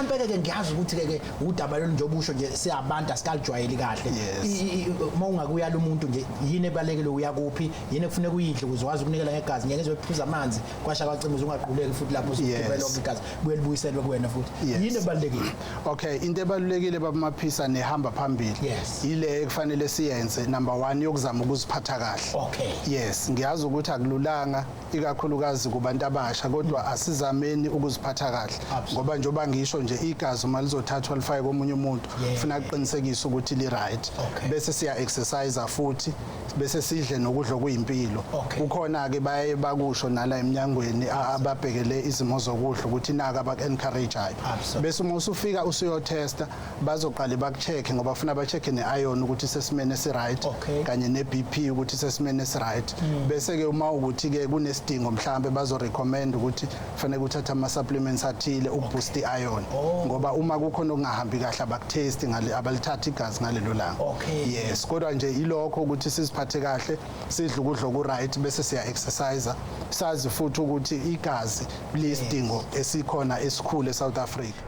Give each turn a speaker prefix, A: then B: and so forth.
A: Mhlambe ke ngiyazi ukuthi ke udaba lolu nje obusho nje siyabantu asikalijwayeli kahle. Uma ungakuyala umuntu nje, yini ebalekile, uya kuphi, yini ekufuneka uyidle ukuze wazi ukunikela ngegazi? Ngeke ngizophuza amanzi kwasha kwacima, ungaquleki futhi lapho usukhiphe lonke igazi, buye libuyiselwe kuwena futhi. Yini ebalekile?
B: Okay, into ebalulekile, babumaphisa, nehamba phambili ile ekufanele siyenze, number 1, yokuzama ukuziphatha kahle. Yes, ngiyazi ukuthi akululanga, ikakhulukazi kubantu abasha, kodwa asizameni ukuziphatha kahle, ngoba njengoba ngisho nje, igazi uma lizothathwa lifake komunye umuntu, kufanele kuqinisekise ukuthi li right. Bese siya exercise futhi, bese sidle nokudla okuyimpilo. Kukhona ke baye bakusho nala eminyangweni ababhekele izimo zokudla ukuthi naka abaku-encourageayo. Bese uma usufika usuyotesta, bazoqale baku-check, ngoba funa ba-check ne-iron ukuthi sesimene esi-right kanye ne-BP ukuthi sesimene esi-right. Bese ke uma ukuthi ke kunesidingo, mhlambe bazo-recommend ukuthi kufanele uthathe ama-supplements athile ukuboost i-iron, ngoba uma kukhona okungahambi kahle, abakutesti ngale, abalithatha igazi ngalelo langa. Yes, kodwa nje ilokho ukuthi siziphathe kahle, sidle ukudla oku-right, bese siya exercise, sazi futhi ukuthi igazi liyisidingo esikhona esikhulu eSouth Africa.